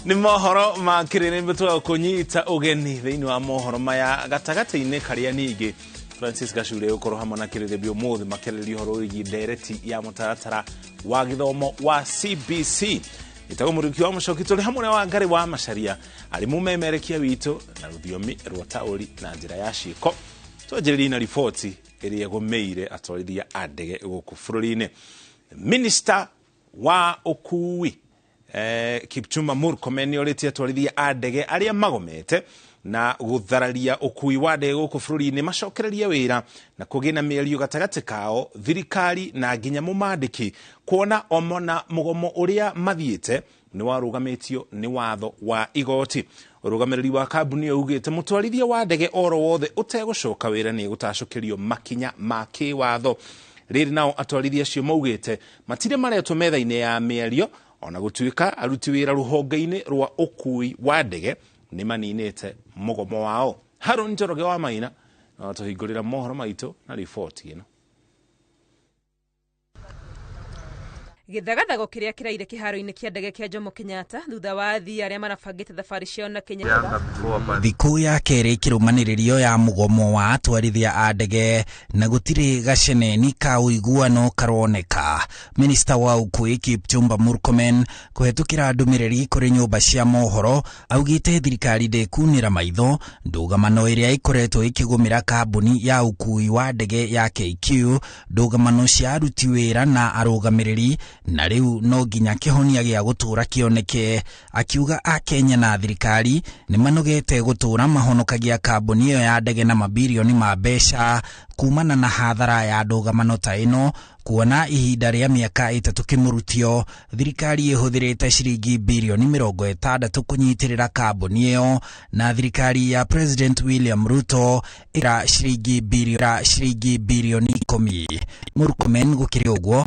Nĩ mohoro ma kĩrĩrĩmbĩ tũgakũnyita ũgeni thĩinĩ wa mohoro maya gatagatĩ-inĩ karĩa ningĩ Francis Gacure gũkorwo hamwe na kĩrĩrĩmbĩ ũmũthĩ makĩarĩrĩria ũhoro wĩgiĩ ndereti ya mũtaratara wa gĩthomo wa CBC. Ĩtagwo Mũriũki wa Mũcoki, tũrĩ hamwe na Wangarĩ wa Macaria arĩ mũmemerekia witũ na rũthiomi rwa taũri na njĩra ya ciĩko. Twanjĩrĩrie na riboti ĩrĩa ĩgũmĩire atwarithia a ndege gũkũ bũrũri-inĩ. Minista wa ũkuui Kipchumba Murkomen nĩ orĩtie atwarithia a ndege arĩa magomete na gũthararia ũkuui wa ndege gũkũ bũrũri-inĩ macokererie wĩra na kũgĩe na mĩario gatagatĩ kao, thirikari na nginya mũmandĩki, kuona omona mũgomo ũrĩa mathiĩte nĩ warũgamĩtio nĩ watho wa igoti. Ũrũgamĩrĩri wa kambuni ĩyo ugĩte mũtwarithia wa ndege oro wothe ũtegũcoka wĩra nĩ egũtacũkĩrio makinya ma kĩwatho. Rĩrĩ nao atwarithia acio maugĩte matirĩ maretwo metha-inĩ ya mĩario ona gũtuĩka aruti wĩra rũhonge-inĩ rwa ũkuui wa ndege nĩ maninĩte mũgomo wao. Haron Njoroge wa Maina no atũhingũrĩra mohoro maitũ na riboti ĩno. Gĩthagathago kĩrĩa kĩraire kĩharo-inĩ kĩa ndege kĩa Jomo Kenyatta thutha wa athii arĩa marabangĩte thabarĩ ciao na Kenya. Thikũ ya kerĩ kĩrũmanĩrĩrio ya mũgomo wa atwarithia a ndege na gũtirĩ gaceneni ka ũiguano karoneka. Minista wa ũkuui Kipchumba Murkomen kũhetũkĩra ndũmĩrĩri kũrĩ nyũmba cia mohoro augĩte thirikari ndĩkunĩra maitho ndũgamano ĩrĩa ĩkoretwo ĩkĩgũmĩra kambuni ya ũkuui wa ndege ya KQ, ndũgamano cia aruti wĩra na arũgamĩrĩri, na rĩu no nginya kĩhonia gĩa gũtũũra kĩoneke. Akiuga Akenya na thirikari nĩ manogete gũtũũra mahonokagia kambuni ĩyo ya ndege na mabirioni ma mbeca kumana na hathara ya ndũgamano ta ĩno, kuona ihinda rĩa mĩaka 3 kĩmũrutio thirikari ĩhũthĩrĩte ciringi birioni 60 kũnyitĩrĩra kambuni ĩyo, na thirikari ya President William Ruto ĩra ciringi birioni 10. Murkomen gũkĩrĩ ũguo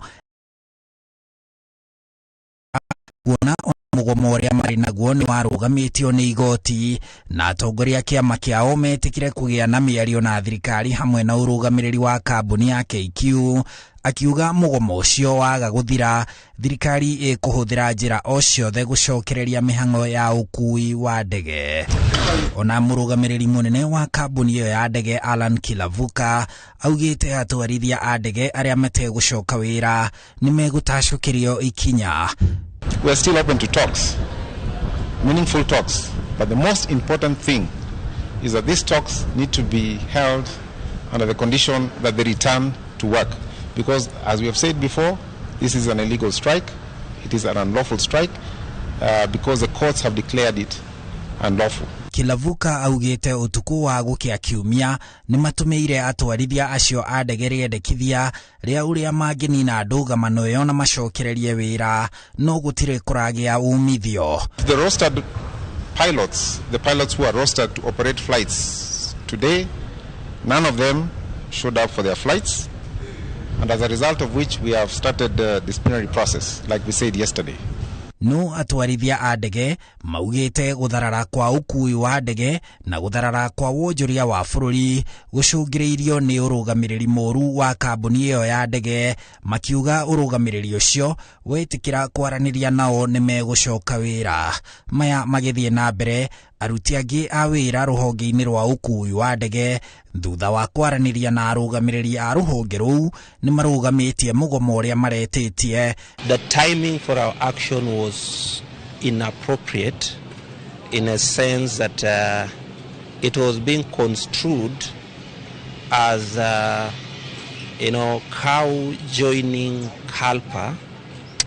kuona mũgomo ũrĩa marĩ naguo nĩ warũgamĩtio nĩ igoti, na atongoria a kĩama kĩao metĩkire kũgĩa na mĩario na thirikari hamwe na ũrũgamĩrĩri wa kambuni ya KQ. Akiuga mũgomo ũcio waga gũthira thirikari ĩkũhũthĩra njĩra o ciothe gũcokereria mĩhang'o ya ũkuui wa ndege. Ona mũrũgamĩrĩri mũnene wa kambuni ĩyo ya ndege Alan Kilavuka augĩte atwarithia a ndege arĩa mategũcoka wĩra nĩ megũtacũkĩrio ikinya. We are still open to talks, meaningful talks, but the most important thing is that these talks need to be held under the condition that they return to work. Because, as we have said before, this is an illegal strike, it is an unlawful strike, because the courts have declared it unlawful. Kilavuka augĩte ũtukũ wa gũkĩa kiumia nĩ matũmĩire atwarithia acio a ndege rĩendekithia rĩa ũrĩa mangĩnina ndũgamano ĩyo na macokererie wĩra, no gũtirĩ kũragĩa umithio. The rostered pilots, the pilots who are rostered to operate flights today, none of them showed up for their flights, and as a result of which we have started the disciplinary process, like we said yesterday. No atwarithia a ndege maugĩte gũtharara kwa ũkuui wa ndege na gũtharara kwa wonjoria wa bũrũri gũcũngĩrĩirio nĩ ũrũgamĩrĩri mũru wa kambuni ĩyo ya ndege, makiuga ũrũgamĩrĩri ũcio wetĩkĩra kwaranĩria nao nĩ megũcoka wĩra. Maya magĩthiĩ na mbere aruti angĩ a wĩra rũhonge-inĩ rwa ũkuui wa ndege thutha wa kwaranĩria na arũgamĩrĩri a rũhonge rũu nĩ marũgamĩtie mũgomo ũrĩa maretĩtie. The timing for our action was inappropriate in a sense that it was being construed as cow joining KALPA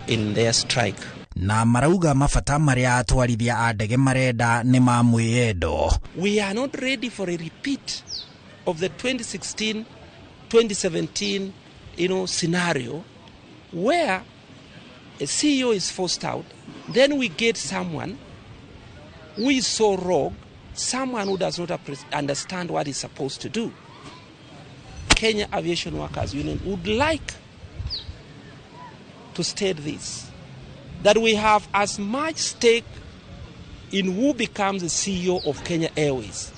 in their strike. Na marauga mabata marĩa atwarithia a ndege marenda nĩ ma mwĩyendo. We are not ready for a repeat of the 2016-2017 scenario where a CEO is forced out, then we get someone who is so rogue, someone who does not understand what he's supposed to do. Kenya Aviation Workers Union would like to state this, that we have as much stake in who becomes the CEO of Kenya Airways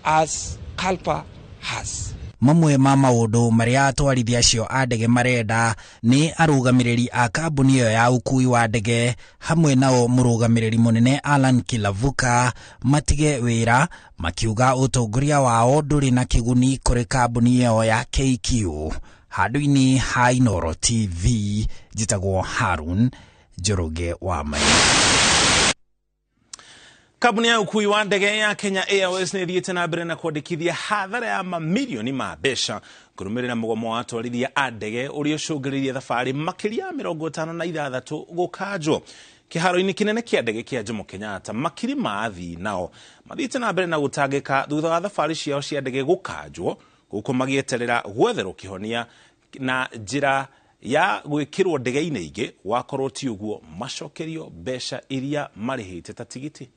as KALPA has. Mamwe ma maũndũ marĩa atwarithia acio a ndege marenda nĩ arũgamĩrĩri a kambuni ĩyo ya ũkui wa ndege hamwe nao mũrũgamĩrĩri mũnene Alan Kilavuka matige wĩra, makiuga ũtongoria wao ndũrĩ na kĩguni kũrĩ kambuni ĩyo ya KQ. Handũ-inĩ ha Inooro TV, njĩtagwo Harun Njoroge wa Maina. Kambuni ya ũkui wa ndege ya Kenya Airways nĩ ĩthiĩte na mbere na kwandĩkithia hathara ya mamirioni ma mbeca kũrũmĩrĩra mũgomo wa atwarithia a ndege ũrĩa ũcũngĩrĩirie thabarĩ makĩria ya 56 gũkanjwo. Kĩharo-inĩ kĩnene kĩa ndege kĩa Jomo Kenyatta, makiri ma athii nao mathiĩte na mbere na gũtangĩka thutha wa thabarĩ ciao cia ndege gũkanjwo, gũkũ magĩeterera gwetherwo kĩhonia na njĩra ya gwĩkĩrwo ndege-inĩ ingĩ, wakorwo ti ũguo macokerio mbeca iria marĩhĩte ta tigiti.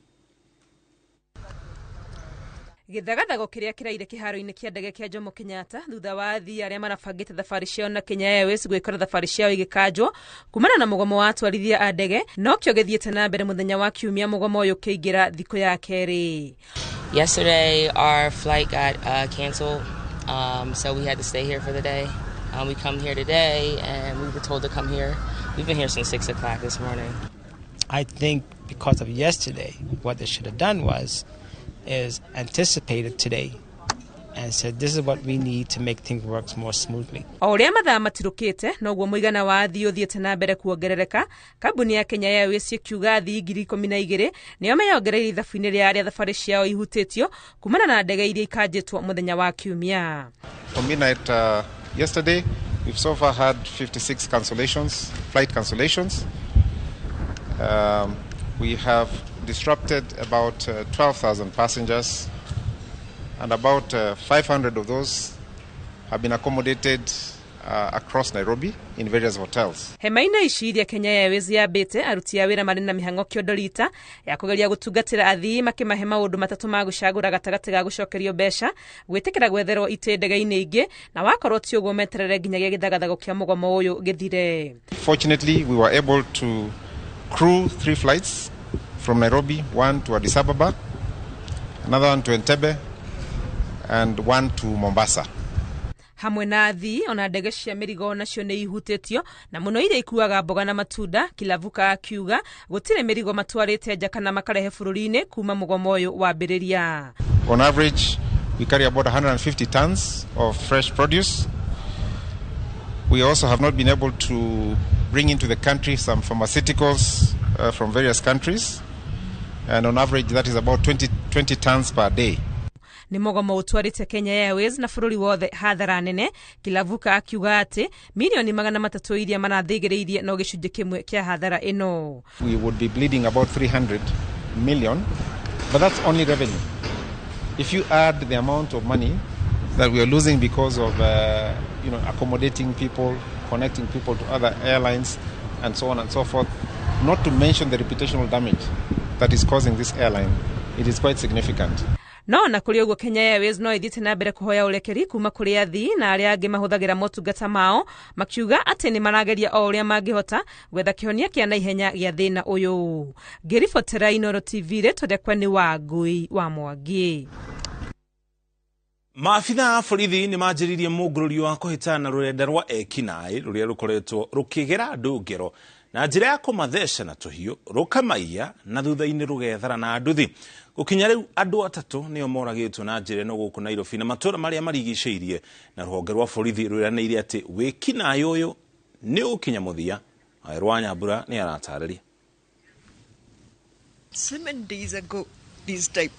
Gĩthagathago kĩrĩa kĩraire kĩharo-inĩ kĩa ndege kĩa Jomo Kenyatta thutha wa athii arĩa marabangĩte thabarĩ ciao na Kenya Airways gwĩkora thabarĩ ciao igĩkanjwo kumana na mũgomo wa atwarithia a ndege nokĩo gĩthiĩte na mbere mũthenya wa kiumia, mũgomo ũyũ ũkĩingĩra thikũ ya kerĩ. Yesterday our flight got canceled, so we had to stay here for the day. We come here today and we were told to come here. We've been here since 6 o'clock this morning. I think because of yesterday, what they should have done was is anticipated today and said this is what we need to make things work more smoothly. O ũrĩa mathaa matirũkĩte noguo mũigana wa athii ũthiĩte na mbere kuongerereka. Kambuni ya Kenya Airways ĩkiuga athii 12,000 nĩo meyongereire ithabu-inĩ rĩa arĩa thabarĩ ciao ihutĩtio kumana na ndege iria ikanjĩtwo mũthenya wa kiumia. From midnight yesterday, we've so far had 56 cancellations, flight cancellations. We have disrupted about 12,000 passengers, and about 500 of those have been accommodated across Nairobi in various hotels. Hema-inĩ ici iria Kenya Airways yambĩte, aruti a wĩra marĩ na mĩhang'o kĩondorita ya kũgeria gũtungatĩra athii makĩmahe maũndũ matatũ ma gũcagũra gatagatĩ ga gũcokerio mbeca, gwĩtĩkĩra gwetherwo itĩ ndege-inĩ ingĩ, na wakorwo ti ũguo meterere nginyagia gĩthagathago kĩa mũgomo ũyũ gĩthire. Fortunately, we were able to crew 3 flights from Nairobi, one to Addis Ababa, another one to Entebbe, and one to Mombasa. Hamwe na athii ona ndege cia mĩrigo nacio nĩ ihutĩtio na mũno iria ikuaga mboga na matunda. Kilavuka akiuga gũtirĩ mĩrigo matwarĩte nja kana makarehe bũrũri-inĩ kuma mũgomo ũyũ wambĩrĩria. On average, we carry about 150 tons of fresh produce. We also have not been able to bring into the country some pharmaceuticals from various countries, and on average that is about 20 tons per day. Nĩ mũgomo ũtwarĩte Kenya Airways na bũrũri wothe hathara nene. Kilavuka akiuga atĩ mirioni 300 iria marathĩgĩrĩirie no gĩcunjĩ kĩmwe kĩa hathara ĩno. We would be bleeding about 300 million, but that's only revenue. If you add the amount of money that we are losing because of accommodating people, connecting people to other airlines, and so on and so forth, not to mention the reputational damage that is causing this airline, it is quite significant. No na kũrĩ ũguo Kenya Airways no ĩthiĩte na mbere kũhoya ũrekeri kuma kũrĩ athii na arĩa angĩ mahũthagĩra motungata mao, makiuga atĩ nĩ marageria o ũrĩa mangĩhota gwetha kĩhonia kĩa naihenya gĩa thĩna ũyũ. Ngĩribotera Inooro TV, rĩtwa rĩakwa nĩ Wangui wa Mwangi. Maabitha a borithi nĩ manjĩrĩirie mũngũrũrio wa kũhĩtana na rũrenda rwa ekinaĩ rũrĩa rũkoretwo rũkĩgera andũ ngero na njĩra ya kũmatheca na tũhiũ, rũkamaiya na thutha-inĩ rũgethara na nduthi. Gũkinya rĩu andũ atatũ nĩo moragĩtwo na njĩra ĩno gũkũ Nairobi na matũũra marĩa marigicĩirie, na rũhonge rwa borithi rwĩranĩire atĩ wĩkinaĩ ũyũ nĩ ũgũkinya mũthia. Wawerũ wa Nyambura nĩ aratarĩria. 7 days ago this type.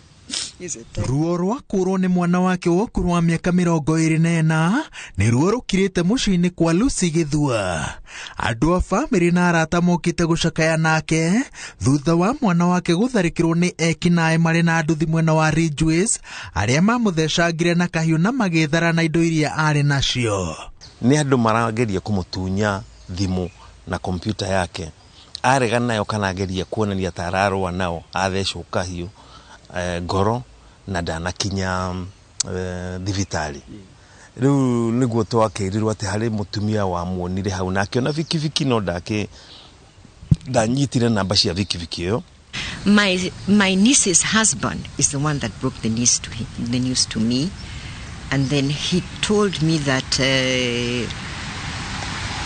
Ruo rwa kũrwo nĩ mwana wake wa ũkũrũ wa mĩaka 24 nĩ ruo rũkirĩte mũciĩ-inĩ kwa Lucy Gĩthua. Andũ a bamĩrĩ na arata mokĩte gũcakaya nake thutha wa mwana wake gũtharĩkĩrwo nĩ ekinaĩ marĩ na nduthi mwena wa Ridgeways arĩa mamũthecangire na kahiũ na magĩthara na indo iria arĩ nacio. Nĩ andũ marageria kũmũtunya thimũ na kompyuta yake, arega nayo kana ageria kuonania ta ararũa nao, athecwo kahiũ ngoro na ndanakinya thibitarĩ. Rĩu nĩguo twakĩrirwo atĩ harĩ mũtumia wamuonire hau na akĩona bikibiki, no ndanyitire namba cia bikibiki ĩyo. My niece's husband is the one that broke the news to me. And then he told me that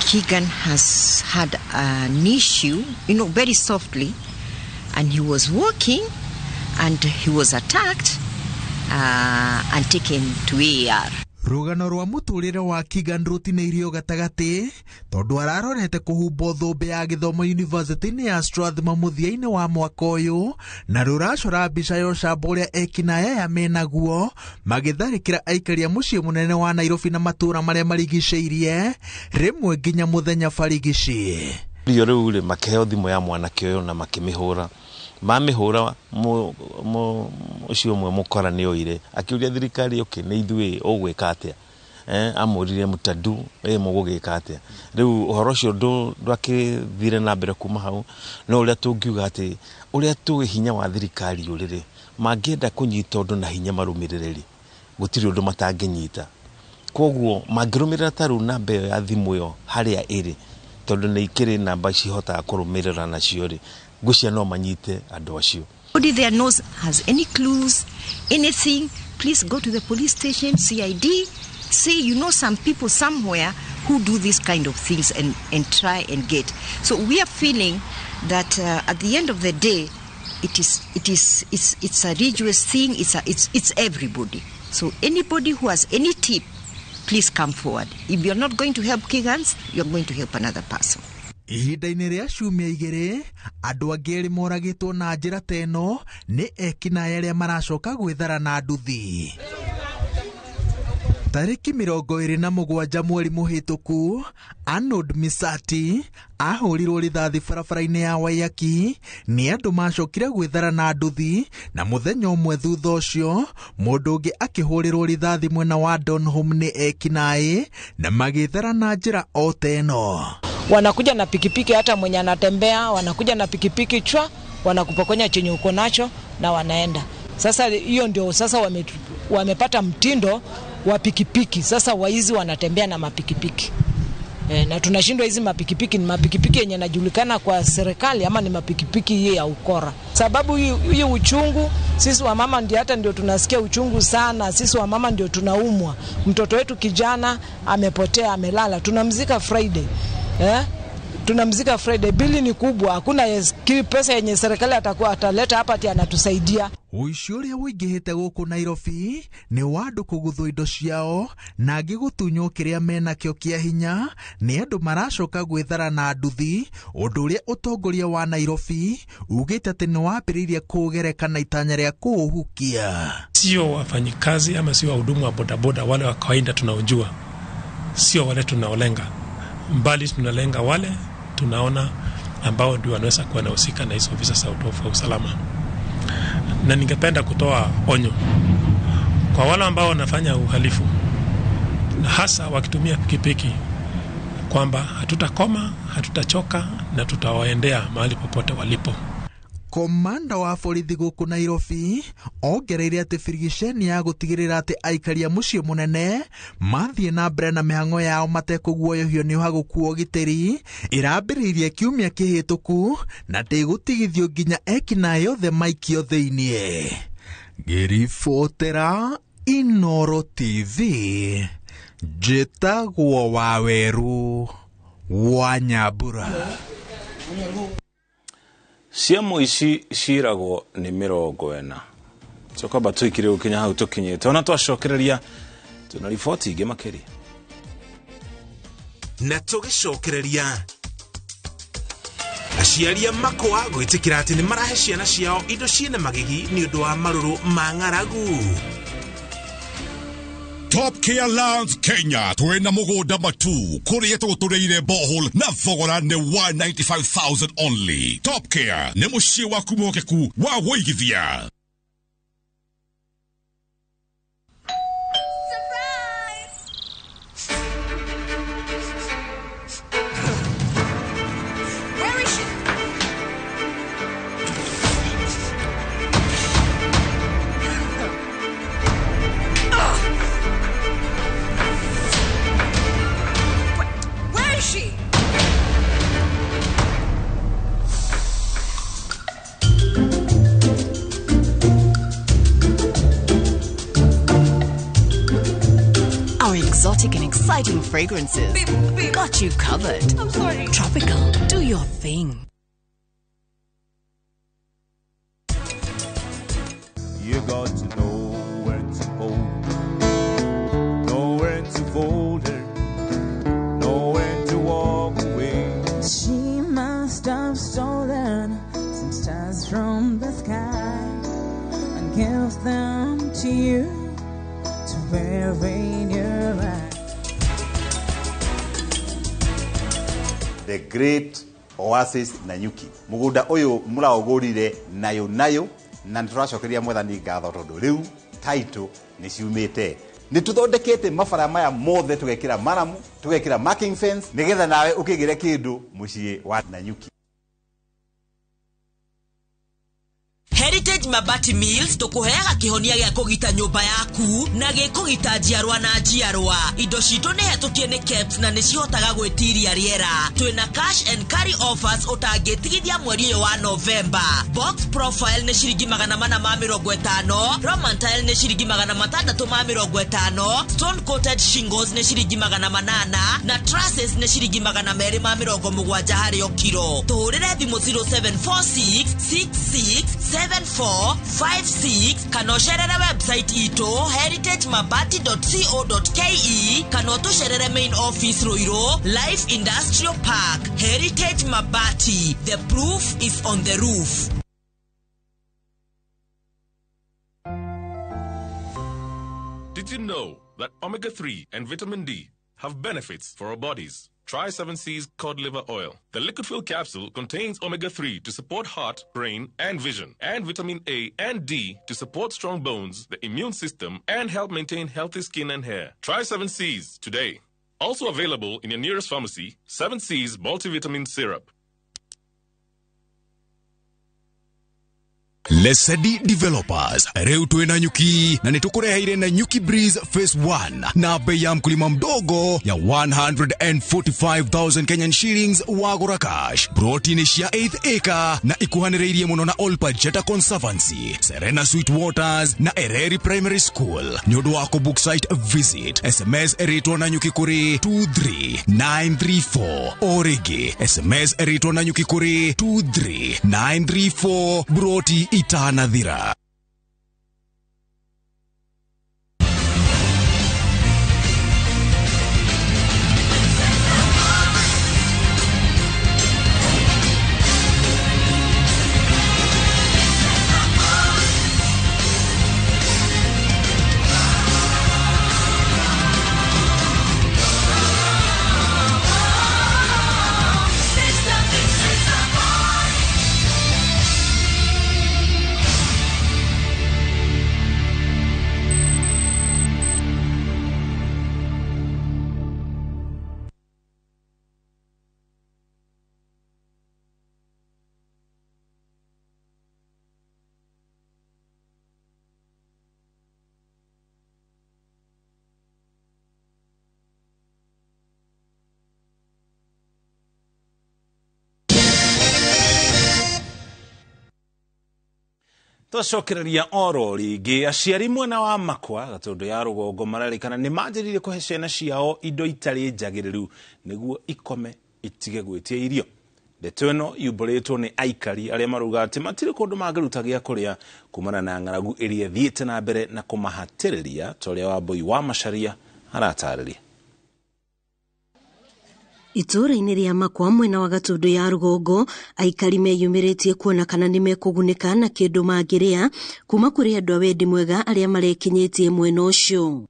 Keegan has had an issue, you know, very softly, and he was walking and he was attacked and taken to AR. Rũgano rwa mũtũrĩre wa Keegan rũtinĩirio gatagatĩ tondũ ararorete kũhumbwo thũmbĩ ya gĩthomo yunivasĩtĩ-inĩ ya Strathmore mũthia-inĩ wa mwaka ũyũ, na rũracora mbica ya ũcamba ũrĩa ekinaĩ aya menaguo magĩtharĩkĩra aikari a mũciĩ mũnene wa Nairobi na matũũra marĩa marigicĩirie rĩmwe nginya mũthenya barigici. Rio rĩu rĩ makĩheo thimũ ya mwanake ũyũ na makĩmĩhũra. Mamĩhũra ũcio ũmwe mũkora nĩ oire akĩũria thirikari okay nĩ ithuĩ ũgwĩka atĩa, amũririe mũtadu ĩ mũgũgĩka atĩa. Rĩu ũhoro ũcio ndwakĩthire na mbere kuma hau, no ũrĩa tũngiuga atĩ ũrĩa tũĩ hinya wa thirikari ũrĩrĩ mangĩenda kũnyita ũndũ na hinya marũmĩrĩre rĩ gũtirĩ ũndũ matangĩnyita. Koguo mangĩrũmĩrĩra ta rĩu namba ĩyo ya thimũ ĩyo harĩa ĩrĩ, tondũ nĩ ikĩrĩ namba cihotaga kũrũmĩrĩra nacio rĩ, ngwĩciria no manyite andũ acio. Anybody there knows, has any clues, anything, please go to the police station, CID, say you know some people somewhere who do these kind of things and try and get. So we are feeling that at the end of the day, it's a rigorous thing, it's everybody. So anybody who has any tip, please come forward. If you're not going to help Keegans, you're going to help another person. Ihinda-inĩ rĩa ciumia igĩrĩ andũ angĩ erĩ moragĩtwo na njĩra ta ĩno nĩ ekinaĩ arĩa maracoka gwĩthara na nduthi. Tarĩki 27 mweri mũhĩtũku, Arnold Misati ahũrirwo rithathi barabara-inĩ ya Waiyaki nĩ andũ macokire gwĩthara na nduthi, na mũthenya ũmwe thutha ũcio mũndũ ũngĩ akĩhũrĩrwo rithathi mwena wa Donholm nĩ ekinaĩ na magĩthara na njĩra o ta ĩno. Wanakuja na pikipiki, hata mwenye anatembea wanakuja na pikipiki chwa, wanakupokonya chenye uko nacho na wanaenda. Sasa hiyo ndio sasa wamepata mtindo wa pikipiki. Sasa waizi wanatembea na mapikipiki. Na tunashindwa hizi mapikipiki ni mapikipiki yenye yanajulikana kwa serikali ama ni mapikipiki hii ya ukora. Sababu hii uchungu, sisi wamama ndio hata ndio tunasikia uchungu sana, sisi wamama ndio tunaumwa. Mtoto wetu kijana amepotea, amelala, tunamzika Friday. Tunamzika Friday, bili ni kubwa, hakuna pesa yenye serikali atakuwa ataleta hapa ati anatusaidia. Ũici ũrĩa ũingĩhĩte gũkũ Nairobi nĩ wa andũ kũguthwo indo ciao na angĩ gũtunywo kĩrĩa menakĩo kĩa hinya nĩ andũ maracoka gwĩthara na nduthi, ũndũ ũrĩa ũtongoria wa Nairobi ugĩte atĩ nĩ wambĩrĩirie kũũgereka na itanya rĩa kũũhukia. Sio wafanyikazi ama sio wahudumu wa bodaboda wale wa kawaida tunaojua, sio wale tunaolenga, mbali tunalenga wale tunaona ambao ndio wanaweza kuwa wanahusika na hizo visa za utovu wa usalama. Na ningependa kutoa onyo kwa wale ambao wanafanya uhalifu na hasa wakitumia pikipiki kwamba hatutakoma, hatutachoka na tutawaendea mahali popote walipo. Komanda wa borithi gũkũ Nairobi ongereire atĩ birigiceni ya gũtigĩrĩra atĩ aikari a mũciĩ mũnene mathiĩ na mbere na mĩhang'o yao matekũguoyohio nĩ ũhagũku wa ũgitĩri ĩrambĩrĩirie kiumia kĩhĩtũku na ndĩgũtigithio nginya ekinaĩ othe maikio thĩiniĩ. Ngĩribotera Inooro TV, njĩtagwo Waweru wa Nyambura. Cia mũici ciragwo nĩ 40. Cokwamba tũikire gũkinya hau tũkinyĩte, ona twacokereria tuna riboti ingĩ makĩria. Na tũgĩcokereria aciari a makwa gwĩtĩkĩra atĩ nĩ marahe ciana ciao indo ciĩna magigi nĩ ũndũ wa marũrũ ma ng'aragu. Top Care Lands Kenya twina mugunda matu kuria tugutureire borehole na thogora ni 195,000 only. Top Care ni muciĩ waku mwokeku wa wũigithia. Exciting fragrances. Got you covered. I'm sorry. Tropical. Do your thing. You got to know when to hold, know when to fold her, know when to walk away. She must have stolen some stars from the sky and give them to you to wear in your eyes. The Great Oasis Nanyuki. Mugunda uyu muraugurire nayo nayo na nituracokeria mwathani ngatho tondu riu title ni ciumite. Nituthondekete mabara maya mothe tugekira maramu, tugekira marking fence nigetha nawe ukigire kindu mucii wa Nanyuki. Heritage Mabati Mills tukuheaga kihonia gĩa kũgita nyũmba yaku na gĩkũgita njiarwa na njiarwa. Indo citũ nĩ hetũkie nĩ KEBS na nĩ cihotaga gwĩtiria rĩera. Twĩna cash and carry offers ũtangĩtigithia mweri ũyũ wa November. Box profile nĩ ciringi 450, Roman tile nĩ ciringi 650, stone coated shingles nĩ ciringi 800 na trusses nĩ ciringi 270 harĩ o kiro. Tũhũrĩre thimũ 0746 66 7456 kana ũcerere website itũ heritagemabati.co.ke kana ũtũcerere main office Ruiru Life Industrial Park. Heritage Mabati, the proof is on the roof. Did you know that omega-3 and vitamin D have benefits for our bodies? Try 7C's cod liver oil. The liquid fill capsule contains omega-3 to support heart, brain, and vision, and vitamin A and D to support strong bones, the immune system, and help maintain healthy skin and hair. Try 7C's today. Also available in your nearest pharmacy, 7C's multivitamin syrup. Lesedi Developers rĩu twĩ Nanyuki na nĩtũkũreheire Nanyuki Breeze Phase 1 na bei ya mkulima mdogo ya 145,000 Kenyan shillings wagũra cash. Broti cia 8th acre na ikuhanĩrĩirie mũno na Olpajeta Conservancy, Serena Sweet Waters na Ereri Primary School. Nĩ ũndũ wa kũbook site visit, SMS ĩrĩtwo Nanyuki kũrĩ 23934 o rĩngĩ SMS ĩrĩtwo Nanyuki kũrĩ 23934 broti itanathira. Twacokereria oro rĩngĩ aciari mwena wa Makwa Gatũndũ ya rũgongo mararĩkana nĩ manjĩrĩirie kũhe ciana ciao indo itarĩ njagĩrĩru nĩguo ikome itige gwĩtia irio. Ndeto ĩno yumbũrĩtwo nĩ aikari arĩa marauga atĩ matirĩ kũndũ mangĩruta gĩa kũrĩa kumana na ng'aragu ĩrĩa ĩthiĩte na mbere na kũmahatĩrĩria ta ũrĩa Wambui wa Macharia aratarĩria. Itũũra-inĩ rĩa Makwa mwena wa Gatũndũ ya rũgongo aikari meyumĩrĩtie kuona kana nĩ mekũgunĩka na kĩndũ mangĩrĩa kuma kũrĩ andũ a wendi mwega arĩa marekinyĩtie mwena ũcio.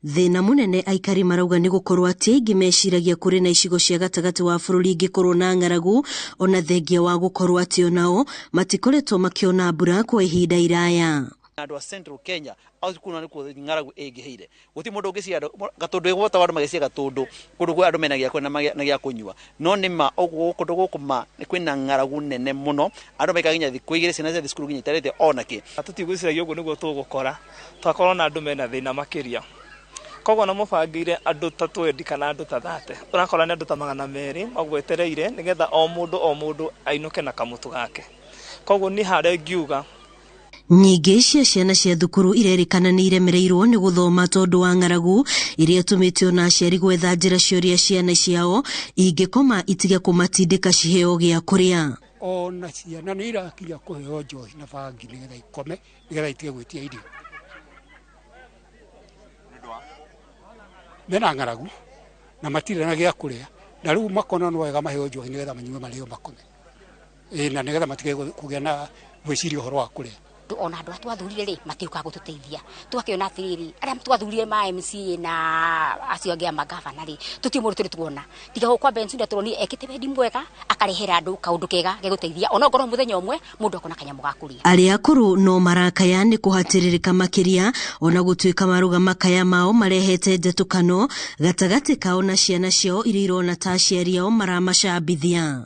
Thĩna mũnene aikari marauga nĩ gũkorwo atĩ aingĩ meciragia kũrĩ na icigo cia gatagatĩ wa bũrũri ingĩkorwo na ng'aragu ona thengia wa gũkorwo atĩ onao matikoretwo makĩona mbura kwa ihinda iraya. Andũ a Central Kenya au kuna nĩ kuo ng'aragu ĩngĩhĩire guti mundu ũngĩciga Gatũndũ ĩgwata andũ magĩciga Gatũndũ kũndũ kwa andũ mena gĩa kũrĩa na gĩa kũnyua no nĩ ma ũguo kũndũ gũkũ ma kwĩna ng'aragu nene mũno andũ maikaga nginya thikũ igĩrĩ ciana cia thukuru nginya itarĩte ona kĩ. Tũtigwĩciragia ũguo nĩguo tũgũkora twakorwo na andũ mena thĩna makĩria koguo na mũbangĩire andũ ta 20 kana andũ ta 30 ũrakora nĩ andũ ta 200 magwetereire nĩgetha o mũndũ ainũke na kamũtũ gake koguo niĩ harĩa ingiuga. Nyingĩ cia ciana cia thukuru irerĩkana nĩ iremereirwo nĩ gũthoma tondũ wa ng'aragu iria ĩtũmĩte ona aciari gwetha njĩra cia ũrĩa ciana ciao ingĩkoma itige kũmatindĩka ciheo gĩa kũrĩa. Ona ciana nĩ irakinya kũheo njohi na bangi nĩgetha ikome, nĩgetha itige gwĩtia irio. Mena ng'aragu na matirĩ na gĩa kũrĩa, na rĩu makona no wega maheo njohi nĩgetha manyue marĩo makome, na nĩgetha matige kũgĩa na gwĩciria ũhoro wa kũrĩa. Ona andũ arĩa twathurire rĩ matiũkaga gũtũteithia, tũgakĩona atĩrĩrĩ arĩa twathurire ma MCA na acio angĩ a magavana rĩ tũtirĩ mũndũ tũrĩ tuona, tiga gũkwa Bensouda tũronire ekĩte wendi mwega akarehera andũ kaũndũ kega gegũteithia, ona ongorwo mũthenya ũmwe mũndũ akona kanyamũ ga kũrĩa. Arĩa akũrũ no marakaya nĩ kũhatĩrĩrĩka makĩria, ona gũtuĩka maruga makaya mao marehete njatũkano gatagatĩ kao na ciana ciao iria irona ta aciari ao maramacambithia.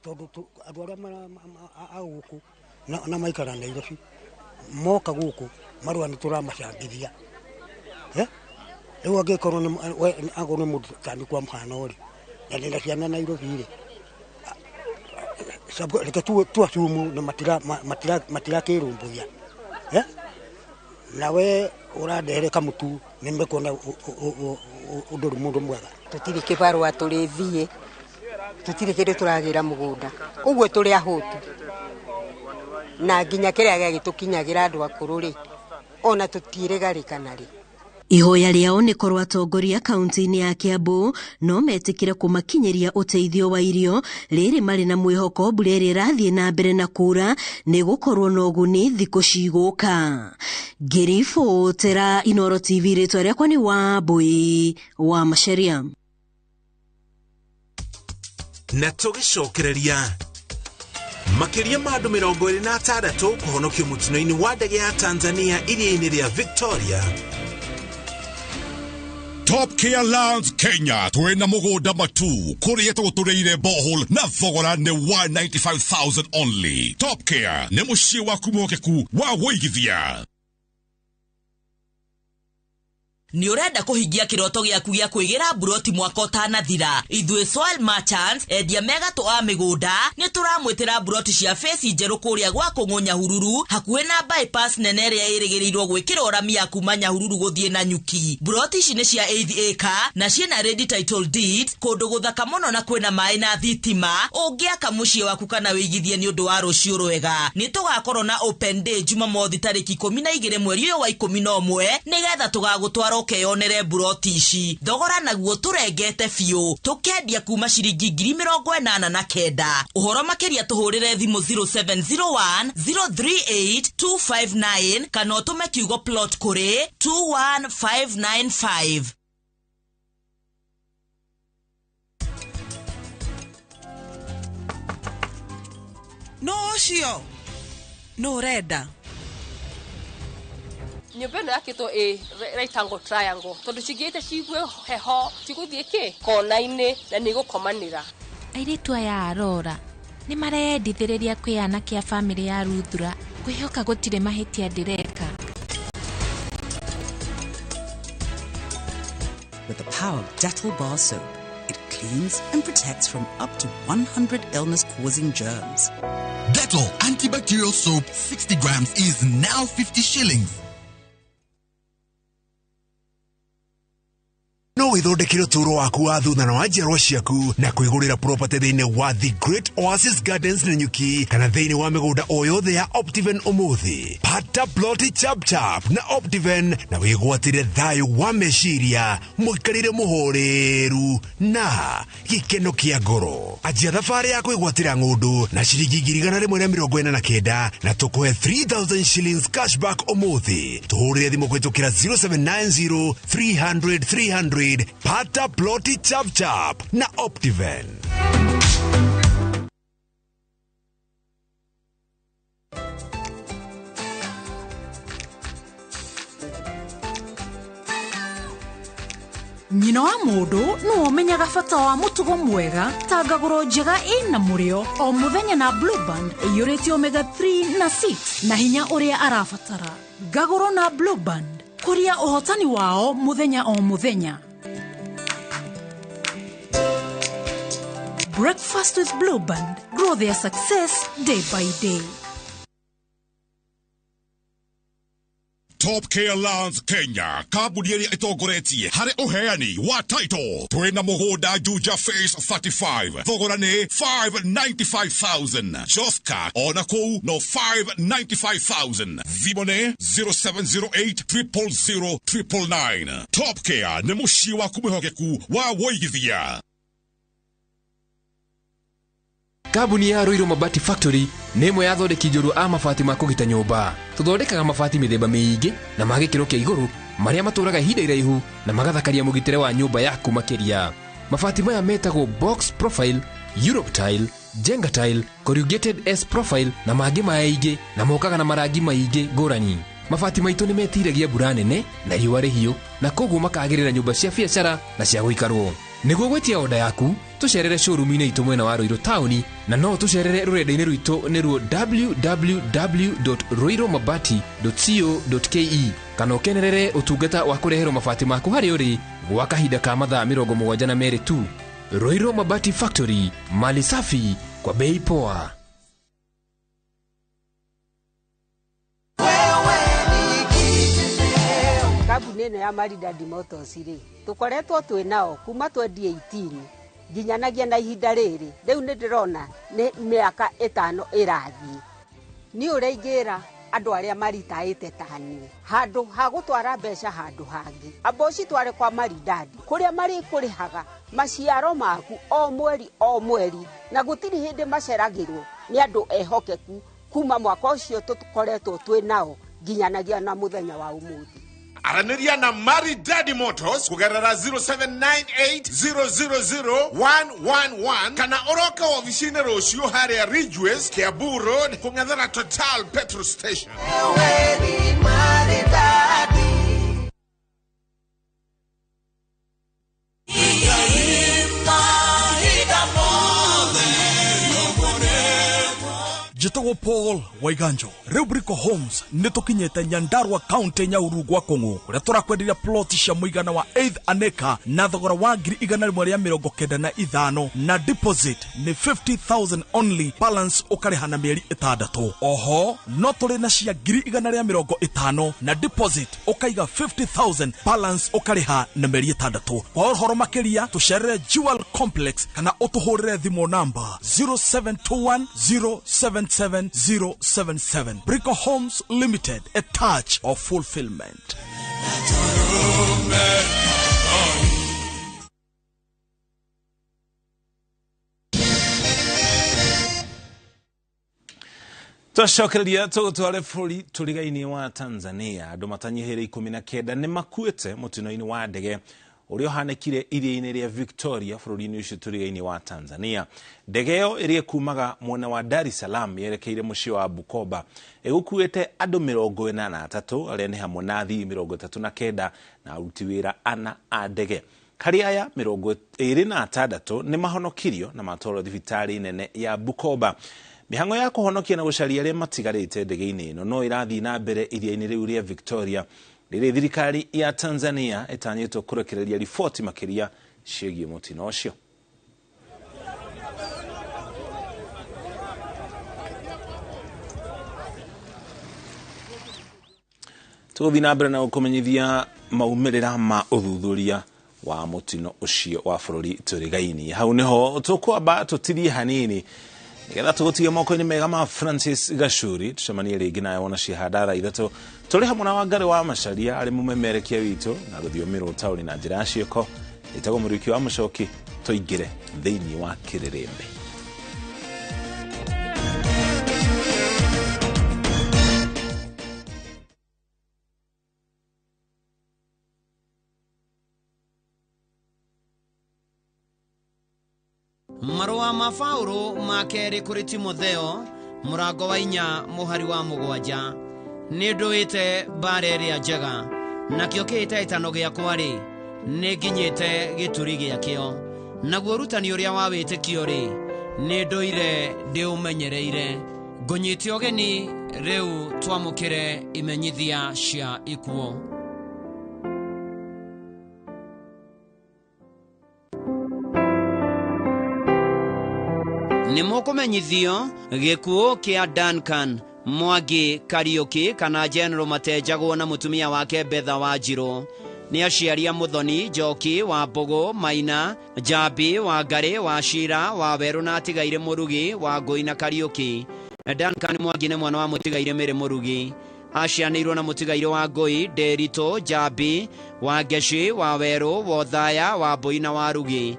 Tondũ andũ arĩa a gũkũ na maikara Nairobi moka gũkũ marũa nĩ tũramacambithia, rĩu angĩkorwo angorwo nĩ mũndũ tani kwa mũhano rĩ, na ndĩna ciana Nairobi rĩ, reke tuacumu na matirakĩrũmbũiya, nawe ũrandehere kamũtu nĩ mekuona ũndũ mũndũ mwega. Tũtirĩ kĩbarũa tũrĩthiĩ, tũtirĩ kĩndũ tũragĩra mũgũnda, ũguo tũrĩ ahũtu, na nginya kĩrĩa gĩagĩtũkinyagĩra andũ akũrũ rĩ ona tũtirĩgarĩkana rĩ. Ihoya rĩao nĩ korwo atongoria kaunti-inĩ ya Kiambu no metĩkĩre kũmakinyĩria ũteithio wa irio rĩrĩ marĩ na mwĩhoko mbura ĩrĩa ĩrathiĩ na mbere na kura nĩ gũkorwo na ũguni thikũ cigũka. Ngĩribotera Inooro TV, rĩtwa rĩakwa nĩ Wambui wa Macharia. Na tũgĩcokereria makĩria ma andũ 26 kũhonokio mũtino-inĩ wa ndege ya Tanzania iria-inĩ rĩa Victoria. Top Care Lands Kenya twĩna mũgũnda matu kũrĩa tũgũtũrĩire borehole na thogora nĩ 195,000 only. Top Care nĩ mũciĩ waku mwĩhokeku wa wũigithia. Nĩ ũrenda kũhingia kĩroto gĩaku gĩa kwĩgĩra mburoti mwaka ũtanathira? Ithuĩ Soil Merchants, endia megatũ a mĩgũnda, nĩ tũramwĩtĩra mburoti cia feci njerũ kũrĩa gwa Kũng'ũ Nyahururu, hakuhĩ na bypass nene ĩrĩa ĩrĩgĩrĩirwo gwĩkĩrwo rami ya kuma Nyahururu gũthiĩ Nanyuki. Mburoti ici nĩ cia 8 acre na ciĩna ready title deeds, kũndũ gũthaka mũno na kwĩna maĩ na thitima. Ũngĩaka mũciĩ waku kana wĩigithie nĩ ũndũ wa rũciũ rwega. Nĩ tũgakorwo na open day Jumamothi tarĩki 12 mweri ũyũ wa 11 nĩgetha tũgagũtwara ũkeyonere mburoti ici. Thogora naguo tũrengete biũ, tũkendia kuma ciringi 89,000. Ũhoro makĩria tũhũrĩre thimũ 0701 038 259 kana ũtũme kiugo plot kũrĩ 21595. No ũcio no ũrenda nyũmba ĩno yakĩtwo ĩ rectangle triangle tondũ cingĩte cigue heho cigũthiĩ kĩ kona-inĩ na nĩ igũkomanĩra. Airĩtu aya arora nĩ mareyendithĩrĩria kwĩ anake a bamĩrĩ ya Ruthura kwĩhoka gũtirĩ mahĩtia ndĩreka. With the power of Dettol bar soap, it cleans and protects from up to 100 illness-causing germs. Dettol antibacterial soap 60 grams is now 50 shillings. No withondekere ũtũũro waku wa thutha na wa njiarwa ciaku na kwĩgũrĩra property thĩinĩ wa The Great Oasis Gardens Nanyuki kana thĩinĩ wa mĩgũnda o yothe ya Optiven ũmũthĩ. Pata ploti chap chap na Optiven na wĩgwatĩre thayũ wa meciria, mũikarĩre mũhoreru na gĩkeno kĩa ngoro. Anjia thabarĩ ya kwĩgwatĩra ng'ũndũ na ciringi 149 na tũkũhe 3,000 shillings cashback ũmũthĩ. Tũhũrĩre thimũ kũhĩtũkĩra 0790 300 300. Pata ploti chap chap na Optiven. Nyina wa mũndũ nĩwe ũmenyaga bata wa mũtugo mwega ta ngagũro njega ĩna mũrĩo o mũthenya na Blue Band ĩiyũrĩte omega 3 na 6 na hinya ũrĩa arabatara. Ngagũro na Blue Band kũria ũhotani wao mũthenya o mũthenya. Breakfast with Blue Band. Grow their success day by day. Top Care Lands Kenya, kambuni ĩrĩa ĩtongoretie harĩ ũheani wa title. Twĩna mũgũnda Juja Phase 35, thogora nĩ 595,000. Joska ona kũu no 595,000. Thimũ nĩ 0708 000 999. Top Care nĩ mũciĩ waku mwĩhokeku wa wũigithia. Kambuni ya Ruiru Mabati Factory nĩ ĩmwe ya athondeki njorua a mabati ma kũgita nyũmba. Tũthondekaga mabati mĩthemba mĩingĩ na ma gĩkĩro kĩa igũrũ marĩa matũraga ihinda iraihu na magathakaria mũgitĩre wa nyũmba yaku makĩria. Mabati maya metagwo box profile, Europe tile, Jenga tile, corrugated S profile na mangĩ maingĩ na mokaga na marangi maingĩ ngũrani. Mabati maitũ nĩ metiragia mbura nene na riũa rĩhiũ na koguo makagĩrĩra nyũmba cia biacara na cia gũikarwo. Nĩguo gwĩtia oda yaku, tũcerere showroom-inĩ itũ mwena wa Ruiru taũni na no tũcerere rũrenda-inĩ rwitũ nĩruo www.ruirumabati.co.ke kana ũkenerere ũtungata wa kũreherwo mabati maku harĩa ũrĩ gwa kahinda ka mathaa 72 tu. Ruiru Mabati Factory, mali safi kwa bei poa. Kambuni ĩno ya Maridadi Motors rĩ, tũkoretwo twĩ nao kuma 2018 nginyanagia na ihinda rĩrĩ. Rĩu nĩ ndĩrona nĩ mĩaka 5 ĩrathiĩ. Niĩ ũrĩa ingĩra andũ arĩa maritaĩte ta niĩ, handũ ha gũtwara mbeca handũ hangĩ, amba ũcitware kwa Maridadi kũrĩa marĩkũrĩhaga maciaro maku o mweri o mweri, na gũtirĩ hĩndĩ maceragĩrwo nĩ andũ ehokeku kuma mwaka ũcio tũkoretwo twĩ nao nginyanagia na mũthenya wa ũmũthĩ. Aranĩria na Maridadi Motors kũgerera 0798000111 kana ũroke wabici-inĩ rũciũ harĩa Ridgeways, Kiambu Road, kũng'ethera Total Petrol Station. Njĩtagwo Paul Waiganjo. Rĩu Brico Homes nĩ tũkinyĩte Nyandarua County Nyahururu gwa Kũng'ũ kũrĩa tũrakwenderia plot cia mũigana wa 8 an acre na thogora wa 195,000 na deposit nĩ 50,000 only, balance ũkarĩha na mĩeri 6. Oho no tũrĩ na cia 150,000 na deposit ũkaiga 50,000, balance ũkarĩha na mĩeri 6. Kwa ũhoro makĩria tũcerere Jewel Complex kana ũtũhũrĩre thimũ namba 0721 077 077. Brico Homes Limited, a touch of fulfillment. Twacokereria tũgũtware bũrũri tũriga-inĩ wa Tanzania. Andũ matanyihĩire 19 nĩ makuĩte mũtino-inĩ wa ndege ũrĩa ũhanĩkire iria-inĩ rĩa Victoria bũrũri-inĩ ũcio tũriga-inĩ wa Tanzania. Ndege ĩyo ĩrĩa ĩkumaga mwena wa Dar es Salaam yerekeire mũciĩ wa Bukoba ĩgũkuĩte andũ 43 arĩa nĩ hamwe na athii 39 na aruti wĩra 4 a ndege. Harĩ aya 26 nĩ mahonokirio na matwarwo thibitarĩ nene ya Bukoba. Mĩhang'o ya kũhonokia na gũcaria arĩa matigarĩte ndege-inĩ ĩno no ĩrathiĩ na mbere iria-inĩ rĩu rĩa Victoria rĩrĩa thirikari ya Tanzania ĩtanyĩtwo kũrekereria riboti makĩria ciĩgiĩ mũtino ũcio. Tũgũthiĩ na mbere na gũkũmenyithia maumĩrĩra ma ũthuthuria wa mũtino ũcio wa bũrũri tũriga-inĩ. Hau nĩho tũkwamba tũtirie hanini nĩgetha tũgũtige moko-inĩ mega ma Francis Gachuri. Tũcemanie rĩngĩ nawe wona ciahanda thaa 3 tũrĩ hamwe na Wangari wa Macharia arĩ mũmemerekia witũ na rũthiomi rwa ũtaũri na njĩra ya ciĩko. Ĩtagwo Mũriũki wa Mũcoki. Tũingĩre thĩinĩ wa kĩrĩrĩmbĩ. Marũa ma Paũlũ ma kerĩ kũrĩ Timotheo mũrango wa 4 mũhari wa 7. Nĩ ndũĩte mbara ĩrĩa njega, nakĩo kĩhĩtahĩtano gĩakwa-rĩ, nĩ nginyĩte gĩturi gĩakĩo. Naguo ũrutani ũrĩa wa wĩtĩkio-rĩ, nĩ ndũire ndĩũmenyereire. Ngũnyite ũgeni rĩu twamũkĩre imenyithia cia ikuũ. Nĩ mũkũmenyithio gĩkuũ kĩa Duncan Mwangi Kariuki kana General Matenjagwo na mũtumia wake Betha Wanjirũ. Nĩ aciari a Muthoni, Njoki wa Mbũgũ, Maina, Njambi wa Ngarĩ, wa Cira wa Werũ na atigaire Mũrugi wa Ngũi na Kariuki. Duncan Mwangi nĩ mwana wa mũtigaire Mĩrĩ Mũrugi. Acianĩirwo na mũtigaire wa Ngũi, Ndĩritũ, Njambi wa Ngeci, wa Werũ, wa Othaya, wa Mbũi na wa Rugi.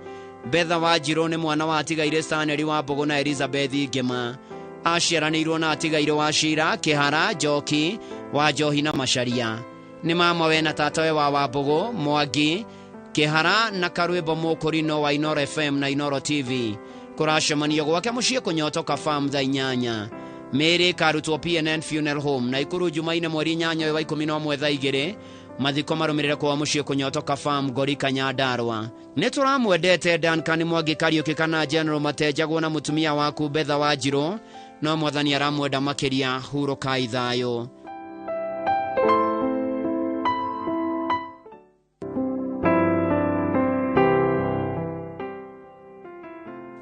Betha Wanjirũ nĩ mwana wa atigaire Stanley wa Mbũgũ na Elizabeth Ngema. Aciaranĩirwo na atigaire wa Cira, Kĩhara, Njoki wa Njohi na Macharia. Nĩ mama we na tatawe wa Wambũgũ, Mwangi, Kĩhara na Karwĩmbo Mũkũrino wa Inoro FM na Inoro TV. Kũracemanio gwake mũciĩ kũnyotoka farm thaa 8. Mĩĩrĩ ĩkarutwo PNN Funeral Home Naikuru Jumaine mweri 8 wa 11 thaa 2. Mathiko marũmĩrĩre kwa mũciĩ kũnyotoka farm Ngorika Nyandarua. Nĩ tũramwendete Duncan Mwangi Kariuki kana General Matenjagwo na mũtumia waku Betha Wanjirũ, no mwathani aramwenda makĩria. Hurũkai thayũ.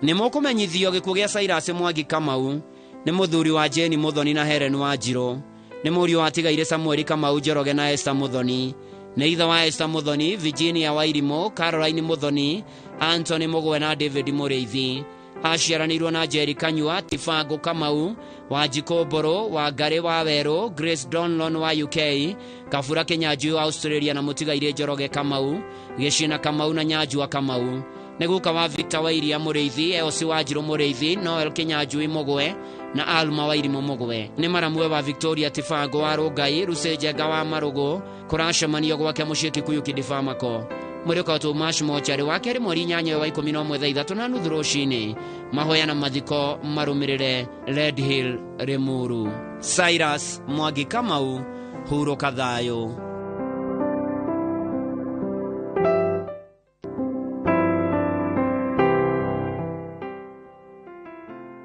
Nĩ mũkũmenyithio gĩkuũ gĩa Cyrus Mwangi Kamau. Nĩ mũthuri wa Jane Muthoni na Helen Wanjirũ. Nĩ mũriũ wa atigaire Samuel Kamau Njoroge na Esther Muthoni. Nĩ ithe wa Esther Muthoni, Virginia Wairimũ, Caroline Muthoni, Anthony Mũgwe na David Mũrĩithi. Aciaranĩirwo na Jerry Kanyua, Tifango Kamau, Wanjikũ Mbũrũ, Wangarĩ wa Werũ, Grace Donlon wa UK, Kabura Kĩnyanjui wa Australia na mũtigaire Njoroge Kamau, Gĩcina Kamau na Nyanjua Kamau. Nĩ guka wa Victor Wairia Mũrĩithi, Eosi Wanjirũ Mũrĩithi, Noel Kĩnyanjui Mũgwe na Alma Wairimũ Mũgwe. Nĩ maramwe wa Victoria Tifango wa Rũngai, Lucy Njenga wa Marũgũ. Kũracemanio gwake mũciĩ Kikuyu Kidifamako. Mwĩrĩ ũkarutwo Mash Mochari wa kerĩ mweri 8 wa 11 thaa 3:30 rũcinĩ. Mahoya na mathiko marũmĩrĩre Red Hill Limuru. Cyrus Mwangi Kamau, hurũka thayũ.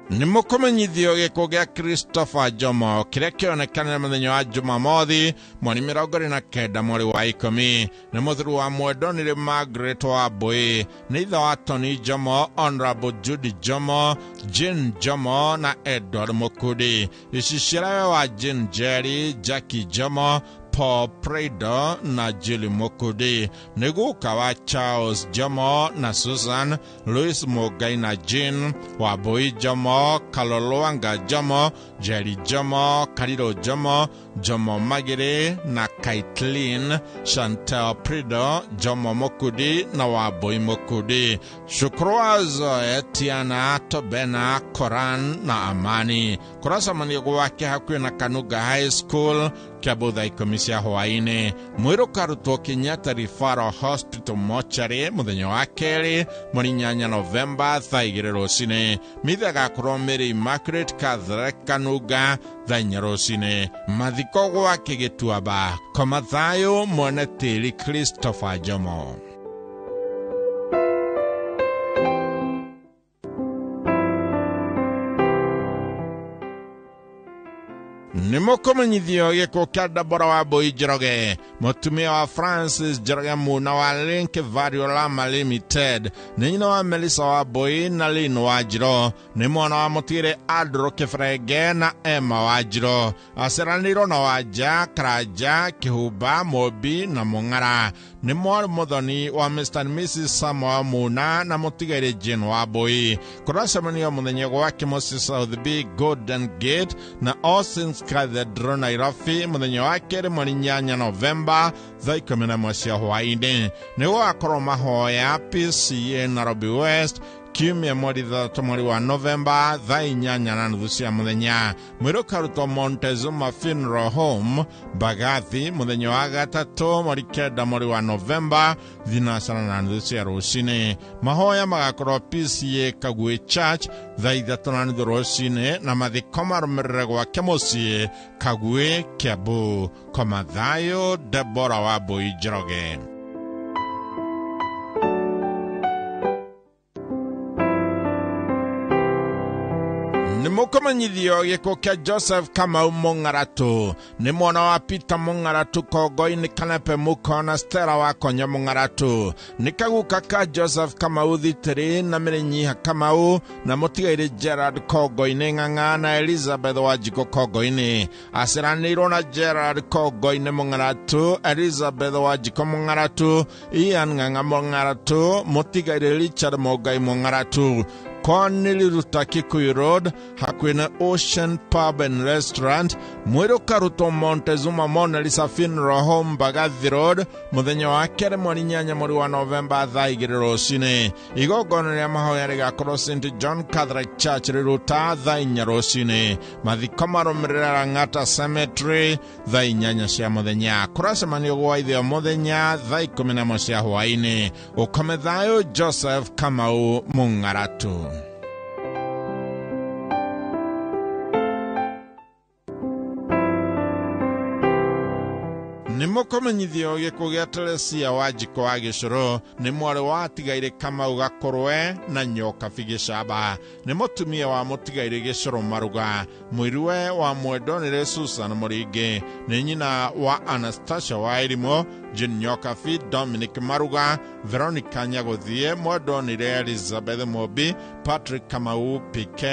Nĩ mũkũmenyithio gĩkuũ gĩa Christopher Jomo kĩrĩa kĩonekanire mũthenya wa Jumamothi mweri 29 mweri wa 10. Nĩ mũthuri wa Mwendonire Margaret wa Mbui. Nĩ ithe wa Tony Jomo, Honorable Judy Jomo, Jane Jomo na Edward Mukudi. Icicirawe wa Jane Jerry, Jackie Jomo, Paul Prado na Julie Mukudi. Nĩ guka wa Charles Jomo na Susan, Louis Mugai na Jean, Wambui Jomo, Kalolwanga Jomo, Jerry Jomo, Kariro Jomo, Jomo Magere na Caitlin, Chantel Prado, Jomo Mukudi na Wambui Mukudi. Shukuru Zoe, Tiana, Tobena, Koran na Amani. Kũracemanio gwake hakuhĩ na Kanuga High School, Kiambu thaa 10 cia hwaĩ-inĩ. Mwĩrĩ ũkarutwo Kenyatta Referral Hospital mochari mũthenya wa kerĩ mweri 8 Novemba thaa 2 rũcinĩ. Mitha ĩgakorwo Mary Immaculate Catholic Kanuga thaa 4 rũcinĩ. Mathiko gwake Gĩtuamba. Koma thayũ mwene tĩri Christopher Jomo. Nĩ mũkũmenyithio gĩkuũ kĩa Deborah Wambui Njoroge, mũtumia wa Francis Njoroge Muna wa Link Variolama Limited. Nĩ nyina wa Melissa Wambui na Lynn Wanjirũ. Nĩ mwana wa mũtigĩre Andrew Kĩberenge na Emma Wanjirũ. Aciaranĩirwo na Wanja, Karanja, Kĩhumba, Mũmbi na Mũng'ara. Nĩ mwarĩ mũthoni wa Mr and Mrs Samuel Muna na mũtigaire Jane Wambui. Kũracemanio mũthenya gwake mũciĩ South B Golden Gate na All Saints Cathedral Nairobi mũthenya wa kerĩ mweri 8 Novemba thaa 11 cia hwaĩ-inĩ. Nĩ gũgakorwo mahoya PCA Nairobi West kiumia mweri 3 mweri wa Novemba thaa 8:30 cia mũthenya. Mwĩrĩ ũkarutwo Montezuma Funeral Home Mbagathi mũthenya wa gatatũ mweri 9 mweri wa Novemba 4:30 cia rũcinĩ. Mahoya magakorwo PCA Kagwe Church thaa 3:30 rũcinĩ na mathiko marũmĩrĩre gwake mũciĩ Kagwe, Kiambu. Koma thayũ Deborah Wambui Njoroge. Nĩ mũkũmenyithio gĩkuũ kĩa Joseph Kamau Mũng'aratu. Nĩ mwana wa Peter Mũng'aratu Kongo-inĩ Kanepe Mũko na Stella wa Konya Mũng'aratu. Nĩ kaguka ka Joseph Kamau Thitĩrĩ na Mĩrĩnyiha Kamau na mũtigairĩ Gerard Kongo-inĩ Ng'ang'a na Elizabeth Wanjikũ Kongo-inĩ. Aciaranĩirwo na Gerard Kongo-inĩ Mũng'aratu, Elizabeth Wanjikũ Mũng'aratu, Ian Ng'ang'a Mũng'aratu, mũtigairĩ Richard Mũngai Mũng'aratu. Koniliruta Kikuyu Road hakuhĩ na Ocean Pub and Restaurant, Mwĩrũ Karutwo Montezuma Mona Lisa Funeral Home Mbagathi Road, mũthenya wa kerĩ mweri 8 mweri wa Novemba thaa 2 rũcinĩ. Igongona rĩa mahoya rĩgakorwo St John Catholic Church Riruta thaa 4 rũcinĩ. Mathiko marũmĩrĩra Lang'ata Cemetery thaa 8 cia mũthenya. Kũracemanio gwa ithe o mũthenya thaa 11 cia hwaĩ-inĩ. Ũkome thayũ Joseph Kamau Mũng'aratu. Nĩ mũkũmenyithio gĩkuũ gĩa Teresia Wanjikũ wa Gĩcũrũ. Nĩ mwarĩ wa atigairĩ Kamau Gakũrwe na Nyokabi Gĩcamba. Nĩ mũtumia wa mũtigairĩ Gĩcũrũ Maruga. Mũiruwe wa Mwendonire Susan Mũringĩ. Nĩ nyina wa Anastasia wa Irimũ, Jane Nyokabi, Dominic Maruga, Veronica Nyagũthiĩ, Mwendonire Elizabeth Mũmbi, Patrick Kamau, PK,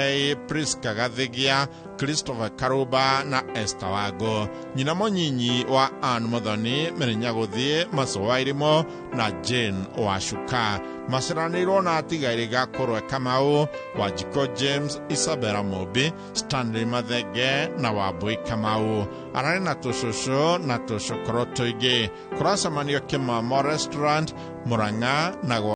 Priska Gathigia, Christopher Karuba na Esther Wango. Nyina mũnyinyi wa Ann Muthoni, Mary Nyagũthiĩ, Maco wa Irimũ na Jane Wacuka. Maciaranĩirwo na atigairĩ Gakũrwe Kamau, Wanjikũ James, Isabella Mũmbi, Stanley Mathenge na Wambui Kamau. Ararĩ na tũcũcũ na tũcũkũrũ tũingĩ. Kũracemanio Kĩmamo Restaurant, Murang'a na gwa